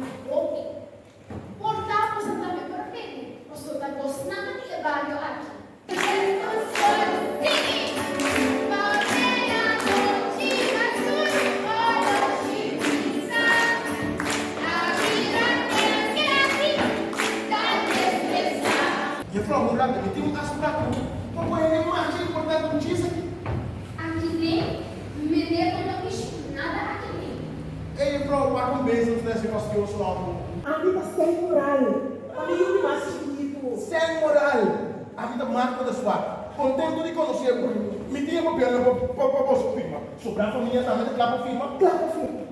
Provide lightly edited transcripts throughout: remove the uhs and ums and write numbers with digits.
mama hopi. Por ta boso tambe por a tende, pasobra ta bosnan ta di e bario aki. Juffrouw, un rato, mi tin un afspraak ku un ku hende masha importante, un chis aki. Aki den, meneer bo no mishi ku nada aki den. Ey, juffrouw, wak un bezem ta hasi fastioso awo. Aki ta sen moral. Pa mi yu di mas chikitu. Sen moral! Aki ta Marco ta swak. Contento di conoce bo. Mi tin e papelnan pa pa boso firma. Sobra famia tambe ta kla pa firma? Kla pa firma.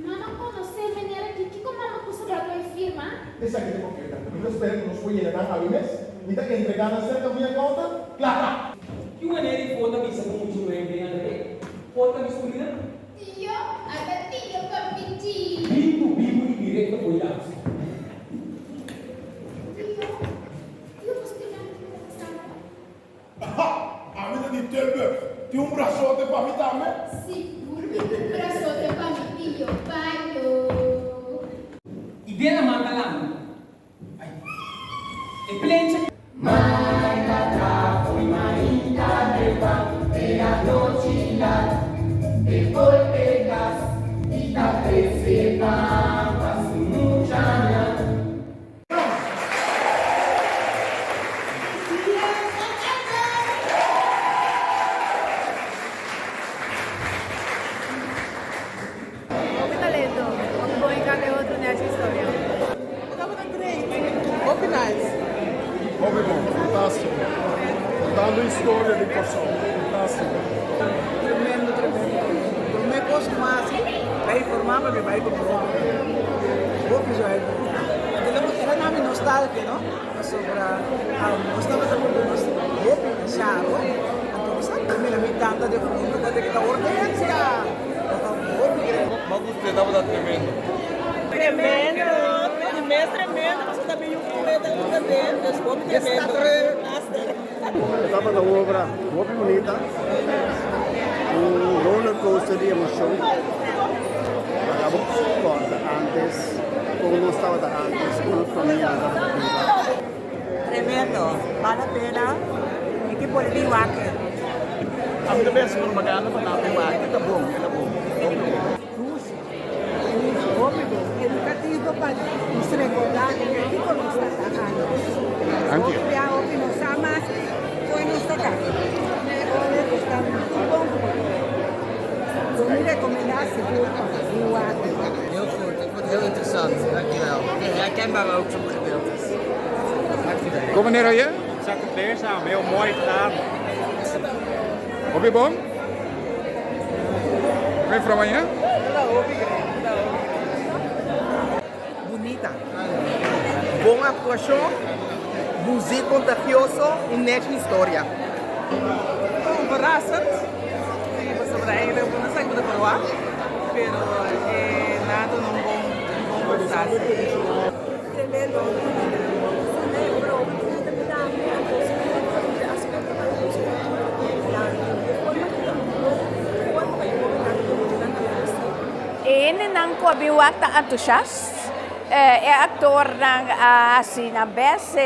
Mama conoce meneer aki. Kico mama cu sobra cu e firma? Esaki ta e papelnan. Mi ta spera cu nos por yena nan awe mes. Mi ta entrega nan cerca via counter. Kla ta! Ki wanneer di for ta bisa ku muchu muhé den André? For ta mi subrina? Tio, ata tio papichi. Bibu, bibu i direkto for yams. Tio, tio bo stima mi ku ta pasando? Ha! Ami ta di Tilburg. Tin un brasote pa mi tambe? Sigur tin un brasote pa mi tio Payo. I den laman ta landa. Ai. E plencha. Hopi talento, hopi bon e cambia otro nechi historia. E tabata great, hopi nice. Hopi bon, fantastico. Contando historia di Corsou, fantastico. Tremendo, tremendo, tremendo. Prome cos cu mi a haci ta informa pa mi bay cu hopi hopi joy. Era na mi nostalgia no, pasobra nos tabata cumpli nos hopi na Sharo, anto nos a mira mi tanta defunto ta grita Hortensia! Ma gusta tabata tremendo. Tremendo, di mes tremendo pasobra ta bin yu muhe ta usa den dus hopi tremendo. E tabata un obra hopi bunita, un roller coaster di emocion. Laga bo corda antes con nos tabata antes, con nos familia tabata biba. Tremendo, bal a pena mi ke pone bin wak. Ami ta pensa propaganda pa nan bin wak, ta bon, e ta bon, hopi bon. Dushi, dushi, hopi bon, edukativo pa nos rekordá kiko nos ta ta antes. Hopi bia hopi no sa mas koe nos ta ta. Ora ku ta bon ku bo ta bai. Lo mi rekomendá sigur pa bin wak. Heel goed, ik vond het heel interessant. Dankjewel. Herkenbaar ook sommige gedeeltes. Dankjewel. Kom meneer Royer? Ontzettend leerzaam, heel mooi gedaan. Hopi bon? Mevrouw Anja? Bunita. Bon actuacion, muziek contagioso, un nechi historia. Verrassend, si pasobra eigenlijk bo no sa ku ta verwacht, pero e nan a duna un bon un bon prestatie. Tremendo E hendenan ku a bin wak ta entusiast. E aktornan a hasi nan best,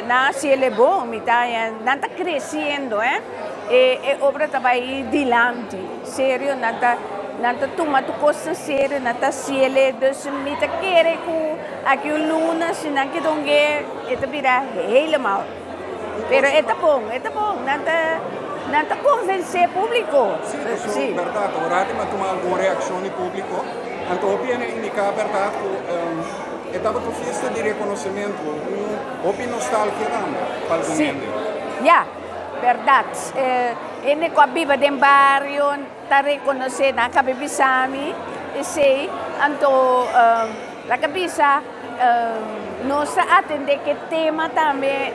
nan a hasi el e bon, mi ta haña nan ta kresiendo eh. E obra ta bai dilanti, serio nan ta nan ta tuma tur kos na serio, nan ta hasi el e, dus mi ta kere ku aki un luna si nan keda un ge e ta bira helemaal. Pero e ta bon, e ta bon, nan ta nan ta konvensé públiko. Sí, eso bèrdat. Ora di a tuma algun reakshon di públiko, anto hopi hende a indiká bèrdat ku e tabata un fiesta di rekonosementu, un hopi nostalgia tambe pa algun hende. Sí, ya, bèrdat. Hende ku a biba den bario ta rekonosé, nan a kaba bisa mi esei. Anto laga bisa. Nos ta atendé ku e tema tambe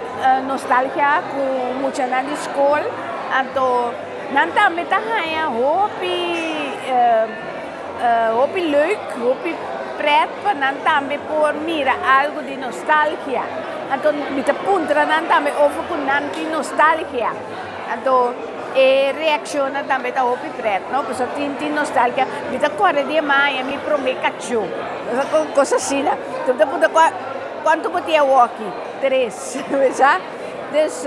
nostalgia ku muchanan di skol, anto nan tambe ta haña hopi hopi leuk, hopi pret pa nan tambe por mira algu di nostalgia. Anto mi ta puntra nan tambe over ku nan tin nostalgia, anto e reakshonnan tambe ta hopi pret, no, pasobra tin tin nostalgia. Mi ta kòrda di e maya mi promé kachó. Kos asina. Bo ta puntra kuantu bo tin awoki? Tres. Sa? Dus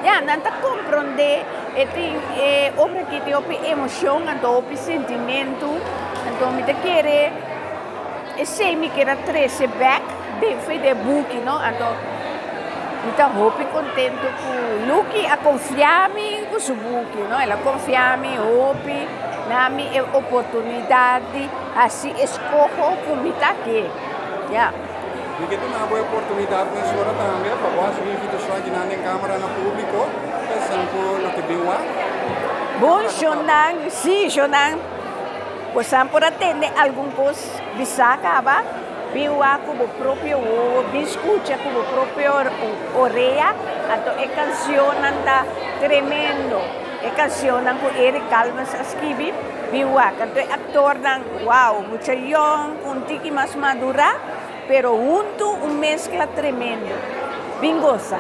ya, nan ta komprondé e tin e obra aki tin hopi emoshon anto hopi sentimentu. Anto mi ta kere esei mi kier a trese bèk den fe di e buki no. Anto mi ta hopi kontentu ku Lucky a konfia mi ku su buki no. El a konfia mi hopi, na mi e oportunidat di hasi eskoho ku mi ta ke. Ya. Mi ke duna bo e oportunidat mesora tambe pa bo hasi un invitashon akinan den kamara na publiko pensan ku loke bin wak. Bon shonnan, si shonnan, bosan por a tende algun kos bisa kaba, bin wak ku bo propio wowo, bin skucha ku bo propio orea, anto e kanshonnan ta tremendo, e kanshonnan ku Eric Calmes a skibi, bin wak, anto e aktornan, wow, mucha yòn ku un tiki mas madurá. Pero huntu un mezcla tremendo. Bin goza.